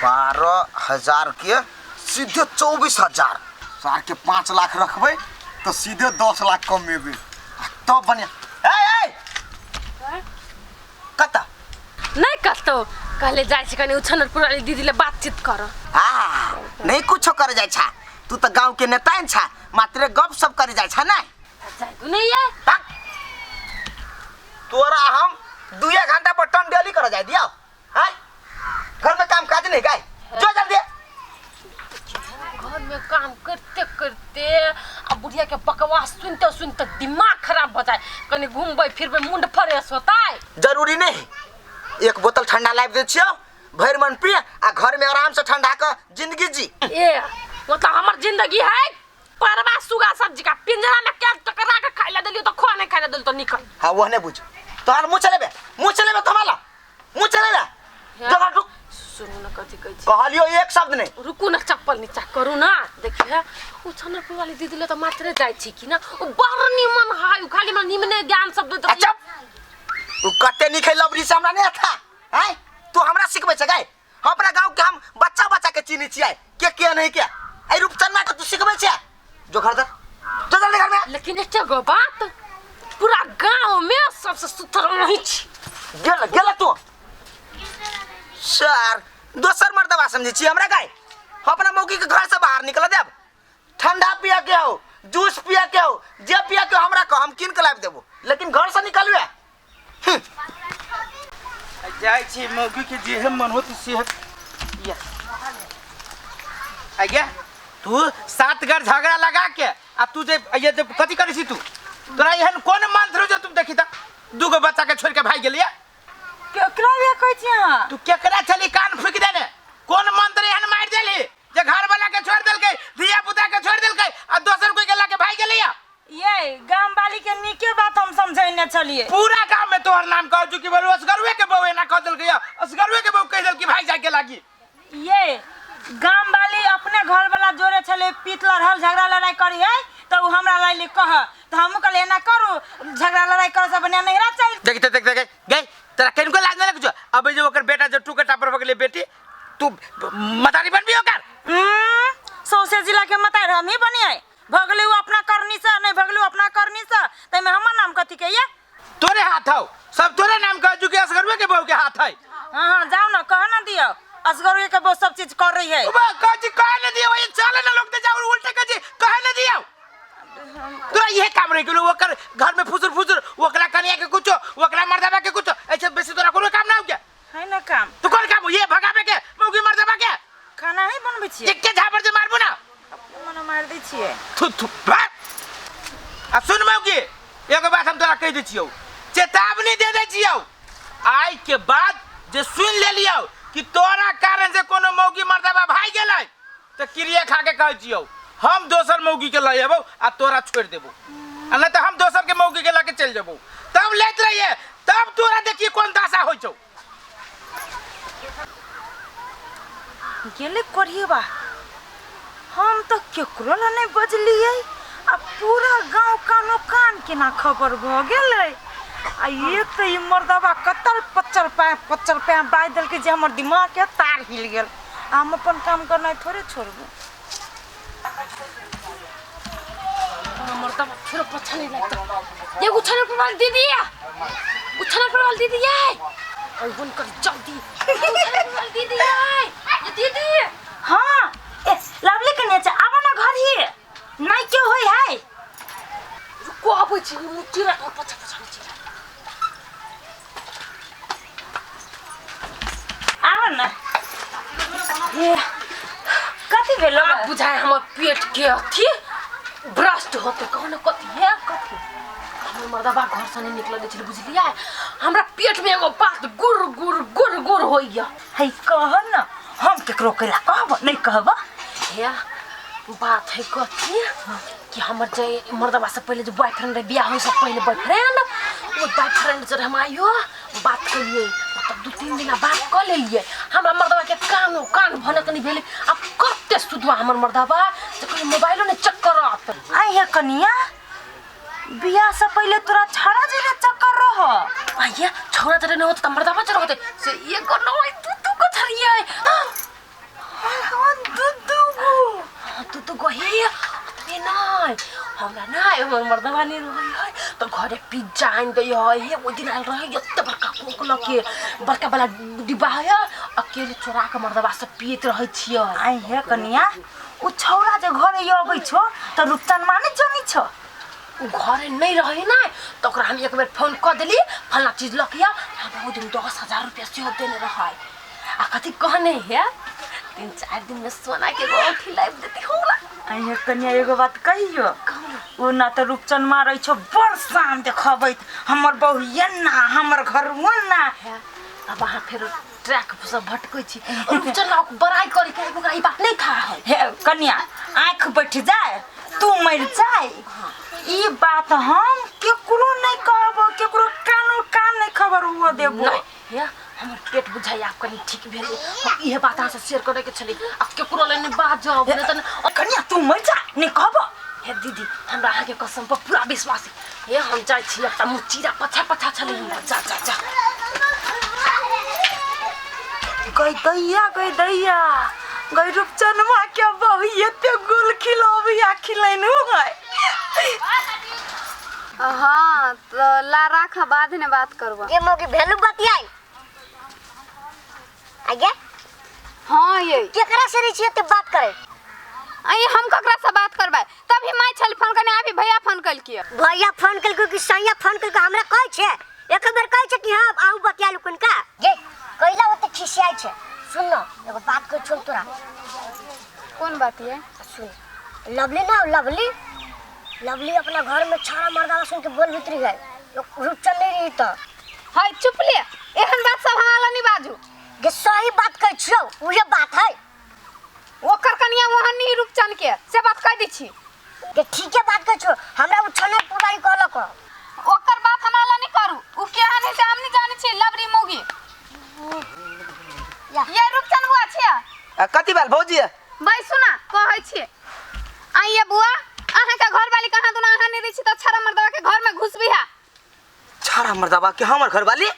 12,000 के सीधे 24,000। सार के 5 लाख रखबै तऽ सीधे 10 लाख कमेबै आ तब बढ़िया। ए ए कतऽ? नहीं कतौ, कहले जाइ छी कनी उछनरपुर वाली दीदी ले बातचीत कर। आ नहीं कुछो करे जाइ छा, तू तऽ गांव के नेता छा, मात्र गप सप करे जाइ छा ना। जाइगु नहीं ये। भाग। तोरा हम दुए घंटा पर टन डेली करे जाय दियो। हाय घर में काम काज नहीं गाय, जो जल्दी। घर में काम करते करते आ बुढ़िया के बकवास सुनते सुनते दिमाग खराब हो जाए, कनी घूमबै फिरबै मुंड फ्रेश होता। जरूरी नहीं, एक बोतल ठंडा लाइब दे छियो, भरि मन पी आ घर में आराम से ठंडा के जिंदगी जी। ए मतलब हमर जिंदगी है परवा सुगा सब्जी का पिंजरा में क्या टकरा के खाइला देलियो तो खो नहीं खाइला देलियो तो निकल। हाँ वो नहीं बुझ, तोहर मुँह चलेबे, मुँह चलेबे तुम्हारा मुँह चलेबे। जगह रुक। सुनू ना कथी कहै छी। कहलियो एक शब्द नहीं। रुकू ना, चप्पल नीचा करू ना। देखिए उ छनरपुर वाली दीदी ले तो मात्रे जाइ छी कि ना, उ बड़ निमन है, उ खाली मन निमने ज्ञान सब दैत। अच्छा उ कते निक है लबरी से हमरा नहीं आता हैं, तू हमरा सिखबै छै गाय। हम अपना गांव के हम बच्चा बच्चा के चिन्है छियै के नहीं के। ए रूपचन्ना के तू सिखबै छै, जो घर दर जो जल्दी घर में। लेकिन एक गो बात, पूरा गांव में सबसे सुथर वही छी। गेल गेल तू सर दोसर मर्दबा समझै छी हमरा गाय। हम अपना मौकी के घर से बाहर निकल देब, ठंडा पिया के हो, जूस पिया के हो, जे पिया के हो हमरा कह, हम कीन के लाबि देबो, लेकिन घर से निकलबे। जाइ छी मौगी के जेहे मन होत सेहे। आज्ञा तू 7 घर झगड़ा लगा के आ तू जे ये जे कथी करै छी तू, तोरा एहन कोन मंत्र जो तुम देखी त दूगो बच्चा के छोड़ के भाग गेलियै? केकरा ये कहै छी अहाँ? तू केकरा छली कान फूकि देने? कोन मंत्र एहन मारि देली जे घर वाला के छोड़ देलकै, धिया पुता के छोड़ देलकै आ दोसर कोई के लके भाग गेलियै? ये गाम वाली के नीके बात हम समझैने छलियै। पूरा गांव में तोहर नाम कह चुकी बोलू, असगरुए के बहू एना कह देलकै, असगरुए के बहू कह देलकी भाग जाय के लागी। ये गाम वाली अपने घर वाला जोरे छले पीत लड़ल झगड़ा लड़ाई करी है तो उ हमरा लाइले कह, तो हमहू कहलियै एना करू झगड़ा लड़ाई करे से बढ़िया नैहरा चल। देखते देखते देख गई तोरा कनिको लाज नहीं लगै छौ? अब जे ओकर बेटा जे टूके टापर भऽ गेलै बेटी, तू मतारी बनबी ओकर? सौंसे जिला के मतारी हमही बनियै। भगलै उ अपना करनी से, नहीं भगलै उ अपना करनी से, ताहिमे हमर नाम कथी के ये? तोरे हाथ हौ, सब तोरे नाम कह चुकी असगरुए के बहू के हाथ है। हाँ हाँ जाओ ना, कह ना दियो असगरुए के बहू सब चीज कर रही है। बा कह जी कह ना दियो, ये चले ना लोग ते जाओ उल्टे कह जी कह ना दियो। तोरा इहे काम रह गेलो, ओकर घर में फुसुर फुसुर, ओकरा कनिया के कुछो, ओकरा मर्दाबा के कुछो, ऐसे बेसी तोरा कोनो काम ना हो गया है ना काम। तू कोन काम ये भगाबे के मौगी मर्दाबा के? खाना ही बनबै छियै। एके झापर जे मारबू ना अपने मने मारि दै छियै। थू थू भाग। आ सुन मौगी, एगो बात हम तोरा कहि दै छियौ, चेतावनी दे दै छियौ, आइ के बाद जे सुन लेलियौ कि तोरा कारण से कोनो मौगी मर्दाबा भागि गेलै तऽ क्रिया खा के कहै छियौ हम दोसर मौगी के लऽ अयबौ आ तोरा छोड़ि देबौ, आ नहि तऽ हम दोसर के मौगी के लऽ के चलि जेबौ। तब लैत रहिए, तब तोरा देखिए कोन दशा होइ छौ। गेलै कोढ़ियबा, हम तऽ केकरो लए नहि बजलियै आ पूरा गाँव कानो कान केना खबर भऽ गेलै। आ एक तऽ ई मर्दबा कत्तर पच्चर पाए पच्चर पाए बाजि देलकै जे हमर दिमागके तार हिल गेल। आ हम अपन काम करनाइ थोड़े छोड़बै। मर्दबा फेरो पछा नहीं लगता। ये उछाल पर वाली दीदी है, उछाल पर वाली दीदी है, और फोन कर जल्दी। उछाल पर वाली दीदी है, ये दीदी। हाँ ए लवली कन्या चा आवा ना घर ही नहीं क्यों होई है। रुको आबै छी, मुट्ठी रख और पछा पछा नहीं चिरा। आवा ना। ए कथी भेलो? आब बुझाय हमर पेट के अथी ब्रस्ट होते कौन कथी है कथी। हमर मर्दबा घर से नहीं निकल दै छलै बुझलियै, हमरा पेट में एगो बात गुर गुर गुर गुर होइया। है कह ना, हम केकरो कैला कहब नहीं कहब। हे बात है कथी कि हमर जे मर्दबा से पहले जो बॉयफ्रेंड रहे, बियाह होय से पहले बॉयफ्रेंड, वो बॉयफ्रेंड जब हम आइयो बात कलिए, मतलब 2-3 दिन बात क लेलिए, हमरा मर्दबा के कानो कान भनक नहीं भेलै। अब कते सुधवा हमर मर्दबा जे कहियो मोबाइलो ने चेक करत। आई हे कनिया, बियाह से पहले तोरा छड़ा जे चक्कर रह। आइया छौड़ा जरे न होत त मर्दबा जरे होते से एगो न होय दू दू गो छड़ियै। हमरा ना हमर मर्दवा नहीं रहै है तऽ घरे पिज्जा आनि दै है। हे ओहि दिन आयल रहै एते बड़का कोक लऽ के, बड़का वाला डिब्बा है, अकेले चोरा के मर्दवा सब पियैत रहै छियै। आइ हे कनिया, ओ छौड़ा जे घरे अबै छौ तऽ रूपचनमा नहि जनै छौ? ओ घरे नहीं रहे ना तऽ ओकरा हम एक बेर फोन कऽ देली फल्लाँ चीज लऽ के आ। हमरा ओहि दिन 10,000 रुपया सेहो देने रहै आ कथी कहने है 3-4 दिन में सोना के एगो औंठी लाबि देती हमरा। आइ हे कनिया, एगो बात कहियो? कहू। ओ ना तऽ रूपचनमा रहै छौ बड़ शान देखबैत, हमर बहु एना, हमर घर ओना। है अब अहाँ फेर ट्रैक सब भटकै छी। रूपचन बड़ाई करे के ओकरा ई बात नहीं था है। हे कनिया, आँख बैठ जाए तू मर जाए, ई बात हम केकरो नहीं कहबो, केकरो कानो कान नहीं खबर हुआ देबो। नहीं हे हमर पेट बुझाइ आब कनि ठीक भेलै। हम इहे बात अहाँ से शेयर करे के छलै, आब केकरो लग नहि बाजब नहि तऽ कनिया तू मर जा नहीं कहबो। हे दीदी, हमरा अहाँके कसम पर पूरा विश्वास है। हे हम जाइ छी, एकटा मुँह चीरा पछा पछा छलै हमरा। जा जा जा। गई दैया, गई दैया, गई रूपचनमा के बहु एते गुल खिलबिया खिलैनु है। हाँ तो ला राख, बाद में बात करबो। ये मोगी भेलू बतियाई आगे। हाँ ये केकरा से रही छियै ते बात करे? आई हम ककरा से बात करबै? तभी माय छल फोन करने, अभी भैया फोन कलकियो। भैया फोन कलको कि सैया फोन कलको? हमरा कहै छै एक बेर कहै छै कि हाँ आउ बतिया लू कोनका जे कैला ओते खिसियाइ छै। सुन न, एगो बात कहै छौ तोरा। कोन बात ये? सुन, लवली ना, लवली लवली अपना घर में छाड़ा मर्दावा सुन के बोल भीतरी गए रूपचन नहीं रही तो। हाय चुप ले, एहन बात सब हमरा लग नहीं बाजू। जे सही बात कहै छियौ उहे बात है। ओकर कनिया ओहन नहीं रूपचन के से बात कह दै छी। जे ठीके बात कहै छियौ, हमरा उ छनक पुरानी कहलक। ओकर बात हमरा लग नहीं करू, उ केहन है से हम नहीं जानै छी। लवरी मौगी ये रूपचन बुआ छिया। कथी भेल भौजी? भाई सुना कहै छी आइए बुआ, अहाँ के घर वाली कहाँ दुना अहाँ नहीं दै छी तऽ छाड़ा मर्दवा के घर में घुसबी है। छाड़ा मर्दवा के हमर घर वाली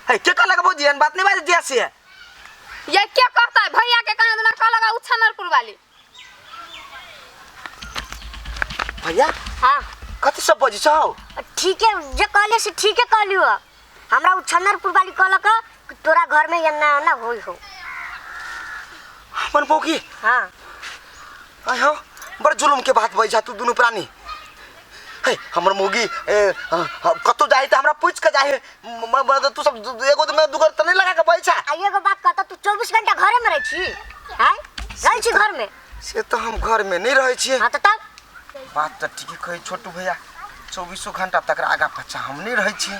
है के कहलक भौजी? एहन बात नहीं बाजै दिया से। ये क्या कहता है भैया के कहाँ दुना कहलक उ छनरपुर वाली। भैया? हाँ। कथी सब बजै छौ? ठीक है जे कहले से ठीक है कहलियो। हमरा उ छनरपुर वाली कहलक कि तोरा घर में एना एना होई हो। हमर बौकी? हाँ। आय हो बड़ जुलुम के बात बजै तू दुनू प्राणी। हे हमर मौगी कतौ जाए त हमरा पूछ के जाए, तू सब एगो में दुगर त नहीं लगा के बैठा। आ एगो बात कहता, तू 24 घंटा घरे में रहै छी? हां रहै छी घर में? से तो हम घर में नहीं रहै छी। हां त तब बात त ठीक कहै छोटू भैया, 24 घंटा तक आगा पाछा हम नहीं रहै छी।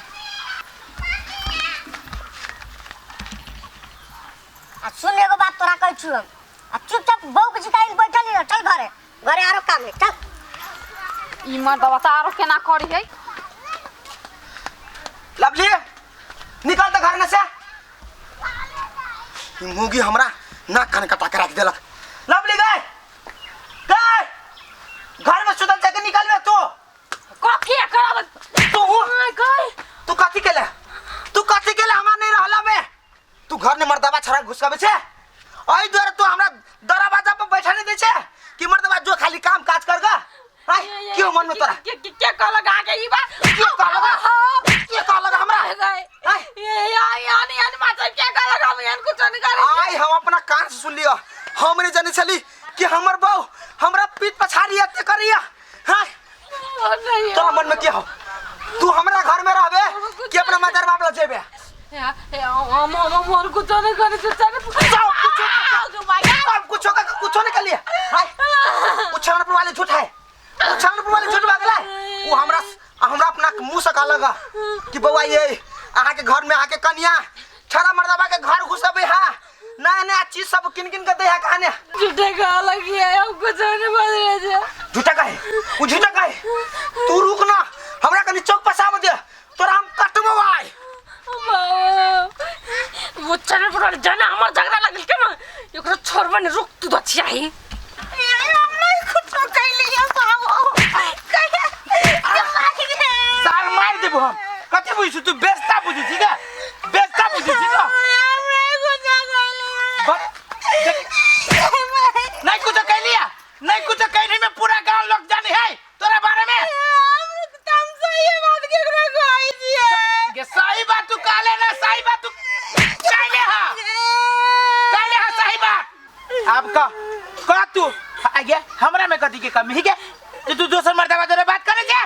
आ सुन एगो बात तोरा कहै छी हम, आ चुपचाप बौक जिताइन बैठल रह, चल घरे, घरे आरो काम है चल। ई मर्दवा त आरो केना करी है। लवली निकल त घर में से। ई मुगी हमरा नाक कान कटा के राख देलक। लवली गए गए घर में सुतल जाके निकल बे तू। कथी करब तू? गए तू कथी केले? तू कथी केले? हमरा नहीं रहला में तू घर ने मर्दवा छड़ा घुसकाबे छे, एहि दुआरे तू हमरा दरवाजा पर बैठा नहीं दै छे कि मर्दवा जो खाली काम काज कर गा। आय क्यों मन में तोरा के के कहलक अहाँ के ई बात? क्यों कहलक? के कहलक हमरा? गए ये यानी यानी माता के कहलक? हम एहन कुछ नहीं करे। आय हम अपना कान से सुन लियो, हम नहीं जाने छली कि हमर बहू हमरा पीठ पछाड़ी एते करिया। हां नहीं तोरा मन में की हो? तू हमरा घर में रहबे कि अपना मदर बाप लग जेबे? हम हम और कुछ नहीं करे चल। सब कुछ का कुछ नहीं कर लिया। हाय उछाणपुर वाले झूठ है, उछाणपुर वाले झूठ बागला। वो हमरा हमरा अपना मुंह से कहलक कि बउआ ये अहाँ के घर में आके कनिया छड़ा मर्दवा के घर घुसबे हा, नया नया चीज सब किन किन के दे है कहाने। झूठे कहलक ये हम कुछ नहीं बोल रहे थे। झूठा काहे? उ झूठा काहे? तू रुक ना, हमरा कनी चौक पसाब दे, तोरा हम कटबो आय। वो चल पर जाना हमर झगड़ा लागल के ना एकरा छोड़बे नहीं, रुक तू तो छियाही। कुछो कैलियो बाबू। साल मार देबो हम। कथी बुझै छी तू? बेस्ता बुझै छी का? बेस्ता बुझै छी का? नहीं कुछ कैलिया, नहीं कुछ कैली में पूरा गांव लोग जाने है तोरा बारे आब कह कह तू आगे हमरा में कथी के कमी है के जे तू दोसर मर्दबा जोरे बात करे छे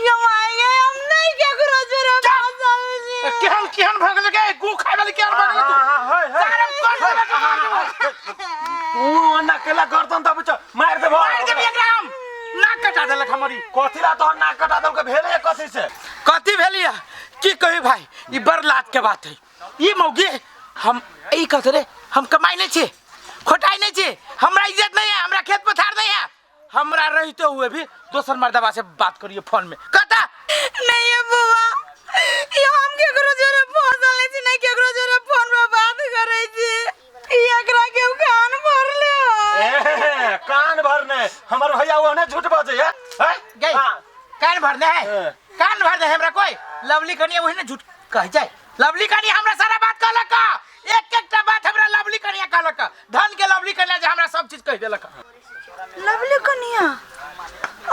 यो आएंगे हम नहीं केकरो जोरे फसल छी। केहन केहन भऽ गेल गे गू खाय वाली केहन भऽ गेल तू सारा कौन देबे के मार देबो। तू ओना केला गर्दन दबे छ मार देबो मार देबी एकरा हम नाक कटा देलक हमरी कथी ला तोहर नाक कटा देलक भेले कथी से कथी भेलिया की कही भाई ई बड़ लाज के बात है ई मौगी हम ई कहते रे हम कमाई नहीं छी खोटाई नहीं छी हमरा इज्जत नहीं है हमरा खेत पथार नहीं है हमरा रहिते हुए भी दोसर मर्दबा से बात करिए फोन में कहता नहीं ये बुआ ये हम केकरो जोरे फसल छी नहीं केकरो जोरे फोन पर बात करै छी ई एकरा के कान भरले ए कान भरने हमर भैया ओहने झूठ बजे है हैं? गई हाँ। कान भरने है हाँ। कान भरने है हमरा कोई लवली कनिया वही ना झूठ कह जाए लवली कनिया हमरा सारा बात कहलक का एक एक टा बात हमरा लवली कनिया कहलक का धन के लवली कनिया जे हमरा सब चीज कह देलक लवली कनिया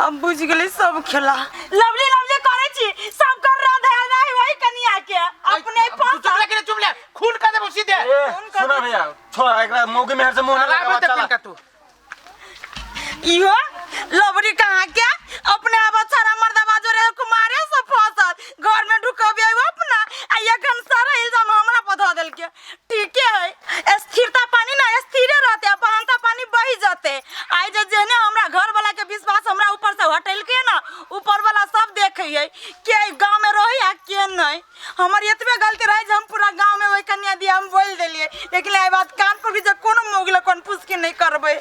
अब बुझ गेलै सब खेला लवली लवली करै छी सब कर राधे नहीं वही कनिया के अपने तू चुप ले के चुप ले खून कर देबो सीधे ए सुना भैया छोड़ एकरा मौगी मेहर से मुंह ना लगाबो लगावा त चला का तू इहो लवरी कहाँ के अपने आप सारा मर्दबा जोरे कुमारे से फसल घर में ढुकबे अपना आ एखन सारा इल्जाम हमरा पर धऽ देलके ठीके है स्थिरता पानी ना स्थिरे रहते आ बहनता पानी बहि जते आइ जे जेहने हमरा घर वाला के विश्वास हमरा ऊपर से हटेलके ना ऊपर वाला सब देखे है के एहि गाँव में रही आ के नहीं हमर एतबे गलती रहे जे हम पूरा गाँव में ओहि कन्या दिया हम बोल देलिए लेकिन एहि बात कान पर भी जे कोनो मोगल कोन पुस्की नहीं करबै।